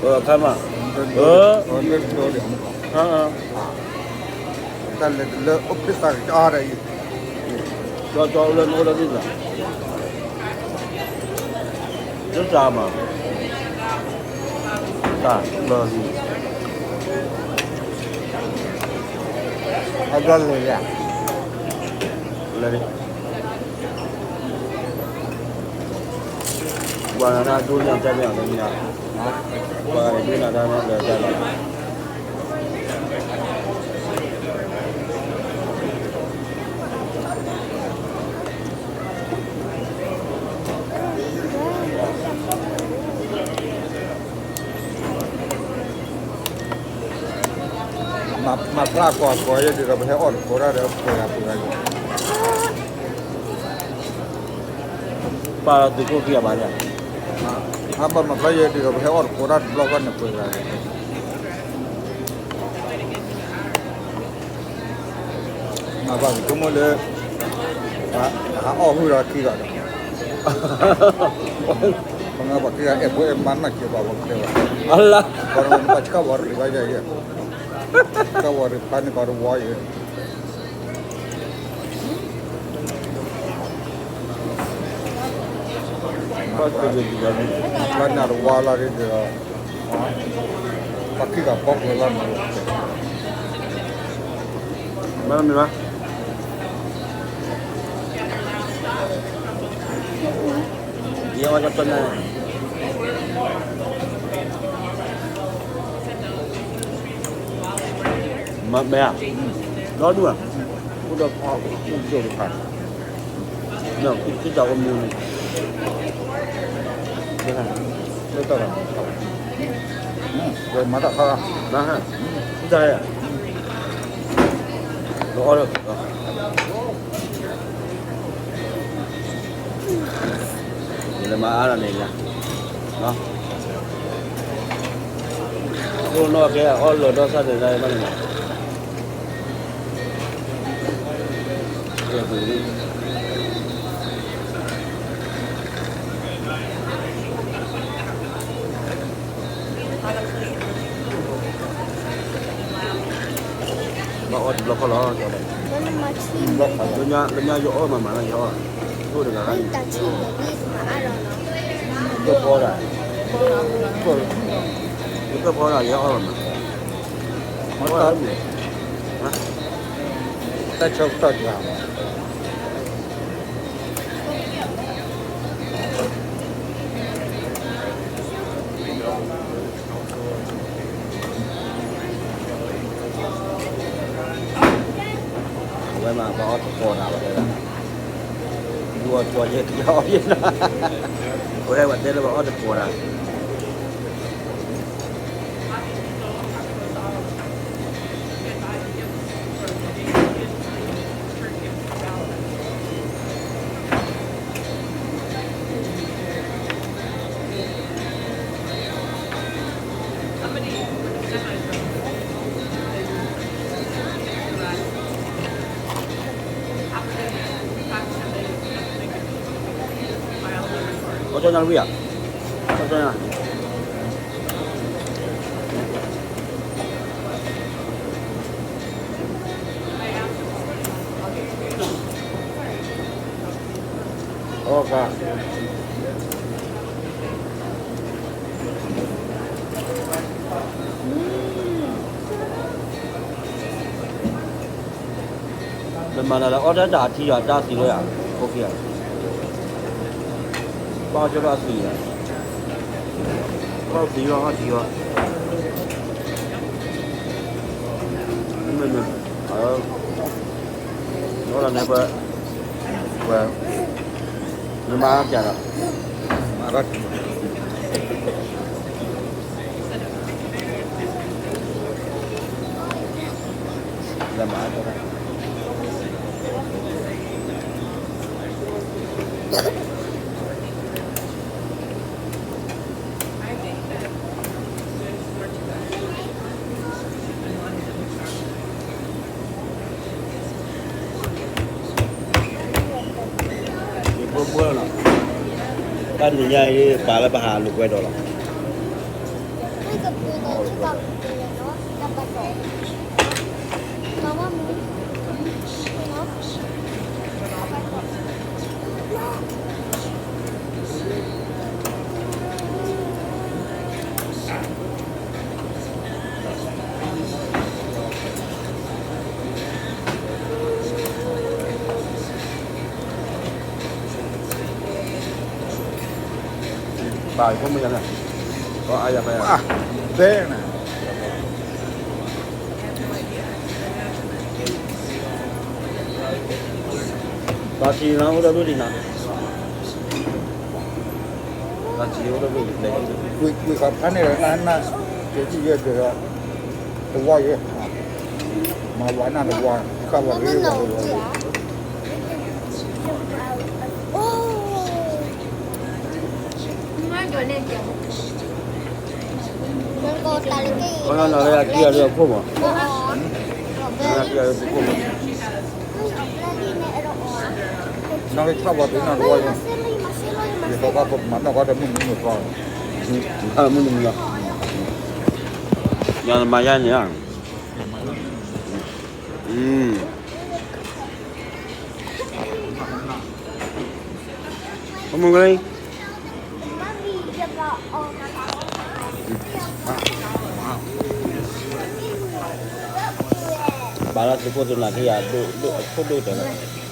အခါမး, တၢ်လဲၤတလၢအိၣ်ဖျဲၣ်သးကကၠီဒၣ်အံၤ, ကၠီကၠီအိၣ်လၢနအိၣ်လၢဒ်သိး, ဒ်သိးမး, တၢ်လီၤလံ, အဘျီလဲၤလဲၤ, လဲၤလံ. ပှၤနဒိးန့ၢ်အီၤတၢ်မ့ၢ်အီၤတမ့ၢ်, ပှၤဂၤန့ၣ်ဒိးန့ၢ်တၢ်မ့ၢ်လၢတၢ်လီၤ. မၤဖျါကွၢ်ကွၢ်ယဲဒ်သိးပဟဲအီၣ်တကိးတၢ်ဒီးပှဲၤဂၤပှဲၤဂၤယဲ, ပာ်လီၤသုးခိၣ်ခံဂၤဘၣ်ယဲ, အဘၣ်မၤဖျါယဲဒ်သိးပဟဲအီၣ်တကိးတၢ် တဘျီဃီန့ၣ်ပှဲၤဂၤ, မၤဘၣ်ကဆိကမိၣ်လၢ ပဟးအီၣ်ဟုၣ်ဒီးခံဂၤဒီး, ပှၤခံဂၤအဲၣ်ဖိအဲၣ်မါနီၢ်က့ၤဘၣ်ဝဲကတဲဘၣ်, ပှၤတဂၤန့ၣ်ဘၣ်ဆှၣ်ဝီၤရံးဘၣ်ယဲ, ဆှၣ်ဝီၤရံးဖျါန့ၢ်ပှၤတဝီယဲ, ဖျါန့ၢ်တဝီလီၤဒ်ဒီး, ပှၤခံဂၤဖီကွဲၤလီၤန့ၣ်, မ့ၢ်မ့ၢ်ဘၣ် ယဲအီၣ်တၢ်ပၢၢ်ညါ, မ့ၢ်ဧါ, ဒီဒူၣ်ဧါ, အိၣ်ဒီးဖီအိၣ်ဒီးတဖၣ်, ခံတၢ်အိၣ်မူန့ၣ်, မၤတၢ်ခါ, မၤဟါ, တၢ်ဧါ, လီၤအီၣ်လၢ ယလဲၤမၤအါလီၤန့ၣ်လီၤ, ဒိၣ်နီၢ်ကဲအီၣ်လၢာ်ဒီးဆၣ်န့ၣ်လၢဘၣ်န့ၣ်လီၤ, ဘၣ်အီၣ်တဘျီခီလီၤ, လၢညါယအီၣ်မးမးလၢယအီၣ်, အိၣ်တဂၤဂၤန့ၣ်, ယကၢၢ်ဖီဒၣ်, ယကၢၢ်ဖီဒၣ်ယအီၣ်မး, တၢ်ဆၢကတီၢ်တဂၤ အဝဲမး ပှၤအီၣ်တကိးတၢ်ဝဲဒၣ်, ဒူအီၣ်ကၠီယဲၢ်ကယီအီၣ်ယဲၢ်နၤ, အဝဲပှၤတဲလၢပှၤအီၣ်တကိးတၢ် အီၣ်တၢ်ညါတဝံၣ်ဧါ, အီၣ်တၢ်ညါ, အီၣ်ကါ နမၤနၤလၢအီၣ်တၢ်တၢ်အထံယွၤတၢ်သံလီၤယၤ, ဖိခံဂၤ, ဘၣ်အီၣ်ကၠီထီၣ်အသံယၤ, ဘၣ်သံလီၤအီၣ်ထံလီၤ, မ့မ့ၢ်, အီၣ်လီၤန့ၣ်ပှၤ, ပှၤ, နမၤအီၣ်ကၢ်ဒီး, မၤထီၣ် လၢမၤအီၣ်ကၢ် ယဘိဘိလီၤ, တၢ်နံၤညါအံၤ ပာ်လၢပဟးလိာ်ကွဲဒီးလီၤ. ပာ်ဖိမုၣ်ယါန့ၣ်, ကီအါယၤပ, ဘဲန့ၣ်, ဘၣ်ထံနီၤ အိၣ်ဒီးဒိၣ်ဒံးနီၤ, ဘၣ်ထံအိၣ်ဒီးဒိၣ်ဒံး, ကွံာ်ဃာ်ဖးန့ၣ်ဒီး နနၢ်, က့ၤကံၣ်ယဲၢ်ဒီး, တဝါယဲၢ်, မၤဝဲနၢ်တဝါ, ဃၣ်ဝဲဂ့ၤဝဲ, ခီနီၤနီၤလၢအကံၢ်အီၤဒီးအခိၣ်မး, အကံၢ်အီၤဒီးခိၣ်မး, နီၢ်က့ၤထီၣ်ဝဲဒုးနၢ်တဝါယဲၢ်, ယသီခါဖိမၤနီၢ်ကီၢ်ဒီးမုၢ်နံၤမုၢ်သီ, မုၢ်နံၤမုၢ်သီ, ယၤနမၤယါန့ၣ်, အမုၢ်ကလံ, ဘၣ်လၢသုးခိၣ်သုးနၢ်ခံဂၤ, ဒိၣ်ဒိၣ်အခိၣ်ဒိၣ်တၢ်လီၤ.